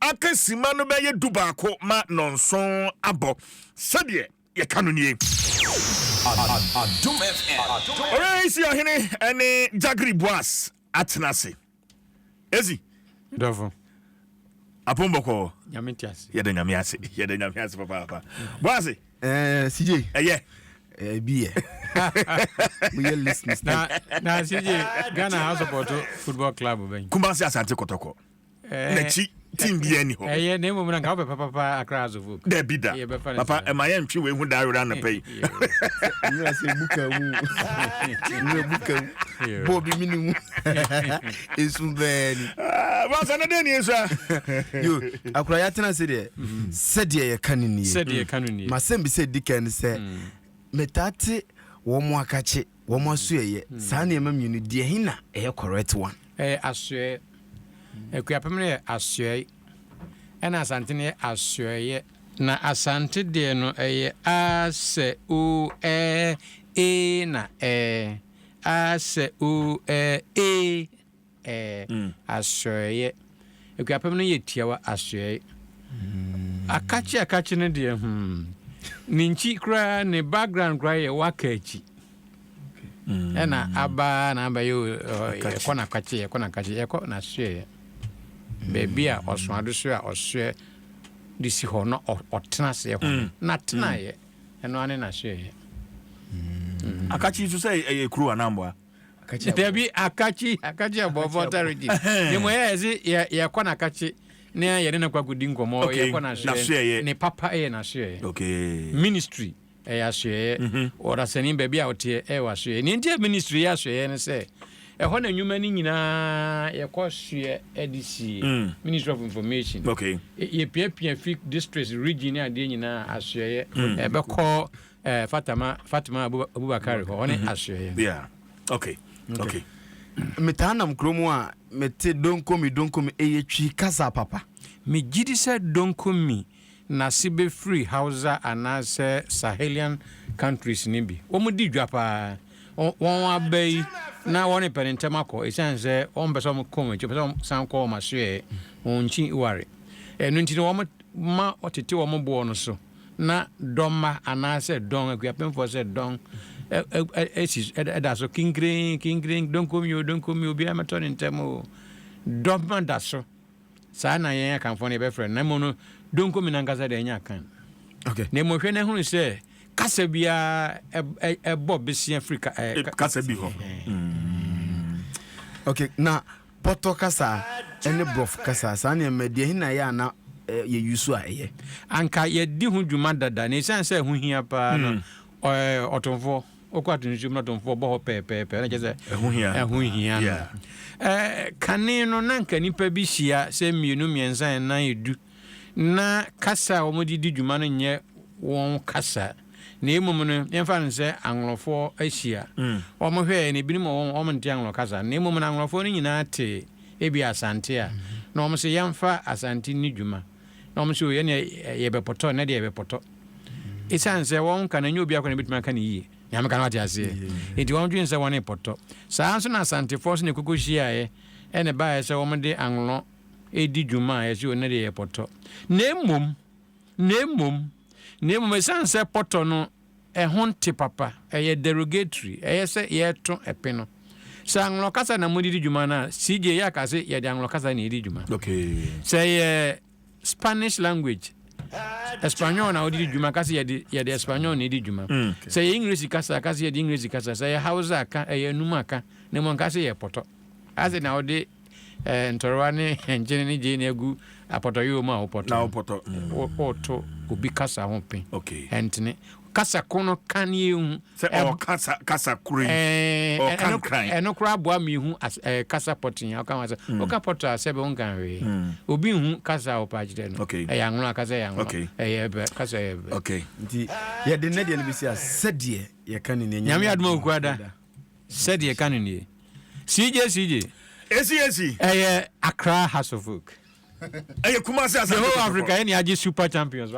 Aka sima no bɛyɛ 11 ma nɔnson abɔ. Sɛdeɛ yɛka no nie. Adom FM. Ɔyɛ si ɔhene ne Jagri Boas atena ase. Ezi. Dɔfo. Apon bɔkɔɔ. Nyame te ase. Yɛda Nyame ase. Yɛda Nyame ase papaapa. Boas. CJ. Ɛyɛ. Bi yɛ. Woyɛ list. Na CJ, Ghana House of Porto Football Club bɛn? Kumasi Asante Kɔtɔkɔ. N'akyi team bi ani hɔ. Ɛyɛ na mmom na nka wopɛ papapa Accra House of Oak. Dabi da. Papa, ɛma yɛn ntwe wei ho da awere anɔpa yi. Nwura sɛ buka mu. Nwura buka mu. Bɔɔ bi mini mu. Esu bɛɛ ni. Basa na den ni esu a. Yo, akora yɛatena ase deɛ, sɛdeɛ yɛka no nie. Sɛdeɛ yɛka no nie. Masɛm bi sɛ di kan ne sɛ, metaa te wɔn mo akakye, wɔn mo asoɛyɛ, saa nneɛma mmienu deɛ he na ɛyɛ correct one? Ɛyɛ asoɛɛ. Akuapem no yɛ asoɛe, ɛna Asante no yɛ asoɛeɛ. Na Asante deɛ no ɛyɛ a sɛ o ɛ e na ɛ, a sɛ o ɛ e ɛ, asoɛeɛ. Akuapem no yɛ tiawa, asoɛe. Akakye akakye no deɛ hmm, ne nkyi koraa, ne background koraa yɛ waka akyi. Ɛna aba na aba yɛ yɛkɔ na akakye, yɛkɔ na akakye, yɛkɔ na asoɛeɛ. Baabi a ɔsoado so a ɔsoɛ de si hɔ na ɔtena aseɛ hɔ no, na tenaeɛ, ɛno ara ne n'asoɛeɛ. Akakye nso sɛ ɛyɛ kuro anaa mmoa? Dabi, akakye, akakye yɛ Volta region. Ne mu ɛyɛ sɛ yɛkɔ n'akakye na yɛne no kɔ akɔdi nkɔmmɔ, yɛkɔ n'asoɛeɛ. Ne papa yɛ n'asoɛeɛ. Ministry ɛyɛ asoɛeɛ. Ɔdasani baabi a ɔteɛ ɛyɛ w'asoɛeɛ. Nea nti a ministry yɛ asoɛeɛ ne sɛ ɛhɔ na nnwuma no nyinaa yɛkɔ soɛ de sie. Ministry of Information. Yɛpiapia fi districts, region ne adeɛ nyinaa asoɛeɛ. Ɛbɛkɔ Fatama, Fatima Abubakar hɔ, ɔne asoɛeɛ. Yeah. Okay. Okay. Metaa nam kurom a mete donkomi donkomi, ɛyɛ Twi kasa papa. Megye di sɛ donkomi n'ase bɛfiri Hausa anaasɛ Sahelian countries no bi. Wɔdi dwa paa. Wɔn aba yi na wɔn repɛ ne ntɛm akɔ ɛsiane sɛ wɔmpɛ sɛ wɔkɔ wɔn akyi, wɔpɛ sɛ wɔsan kɔ wɔn asoɛeɛ, wɔn nkyi ware. Ɛno nti no wɔn ma wɔtete wɔn boɔ no so na dɔmma anaasɛ dɔn, akuapemfoɔ sɛ dɔn ɛsi ɛda so kinkirin kinkirin, donkomi o, donkomi o, obiara mɛtɔ ne ntɛm o. Dɔmma da so. Saa na yɛn Akanfoɔ no yɛbɛfrɛ no. Na mmom no, donkomi no ankasa deɛ ɛnyɛ Akan. Na mmom hwɛ na hunu sɛ kasa biara ɛbɔ besia firi kasa bi hɔ. Okay, na pɔtɔ kasa ɛne borɔfo kasa, saa nneɛma deɛ hin na ɛyɛ ana yɛ yusu a ɛyɛ? Anka yɛdi ho dwuma dada, na ɛsiane sɛ ɛho hia paa no, ɔtomfoɔ wokɔ ato nsuom na ɔtomfoɔ bɔ hɔ pɛɛpɛɛpɛ na kyerɛ sɛ ɛho hia no. Kane no na nka nnipa bi hyia sɛ mmienu, mmiɛnsa, nnan, 10, na kasa a wɔde di dwuma no nyɛ wɔn kasa, na mmom no yɛmfa no sɛ anworɔfoɔ ahyia, wɔn hwɛɛ no ebinom wɔ wɔn nte anworɔ kasa, na mmom no anworɔfoɔ no nyinaa te ebi Asante a, na wɔn sɛ yɛmfa Asante nni dwuma, na wɔn sɛ yɛne yɛbɛpɔtɔ, na deɛ yɛbɛpɔtɔ, ɛsiane sɛ wɔn ka no ɛnyɛ obi akɔ na ebɛtumi aka no yie. Nyame ka no wate aseɛ. Nti wɔn dwen sɛ wɔn repɔtɔ. Saa nso na Asantefoɔ nso na ɛkoko hyiaeɛ ɛna ɛbaeɛ sɛ wɔn de anworɔ redi dwuma a yɛse o nnɛ deɛ yɛpɔtɔ. Na mmom, na mmom, na mmom ɛsiane sɛ pɔtɔ no ɛho nte papa, ɛyɛ derogatory, ɛyɛ sɛ yɛreto ɛpe no. Sɛ anworɔ kasa na mode di dwuma no a, CJ yɛ aka se yɛde anworɔ kasa na ɛdi dwuma. Sɛ ɛyɛ Spanish language, Espanol na wode di dwuma, ka sɛ yɛde yɛde Espanol na ɛdi dwuma. Sɛ ɛyɛ English kasa, ka sɛ yɛde English kasa. Sɛ ɛyɛ Hausa ka, ɛyɛ Anum aka, na mmom nka sɛ yɛ pɔtɔ. Ase na wode ntɔrewa ne nkyene ne gyeene agu apɔtɔyowa mu a wopɔtɔ. Na wopɔtɔ. Woto obi kasa ho pe. Ɛntene. Kasa ko no ka ne yɛhu. Sɛ ɔka kasa koro yi. Ɔka nkran. Ɛno koraa boa ma yɛhu kasa pɔtee a ɔka ho asɛm. Woka pɔtɔ a sɛbe wonka hwee. Obi nhu kasa a wopɛ akyerɛ no. Ɛyɛ anwono a kasa ɛyɛ anwono. Ɛyɛ ɛbɛ kasa ɛyɛ ɛbɛ. Nti yɛde nnɛ deɛ no bɛsi a sɛdeɛ yɛka no nie. Nyame adom a Okuada sɛdeɛ yɛka no nie. CJ CJ. Esi esi. Ɛyɛ Accra House of Oak. Ɛyɛ Kumasi Asante The whole Kotoko. Africa yɛne agye super champions.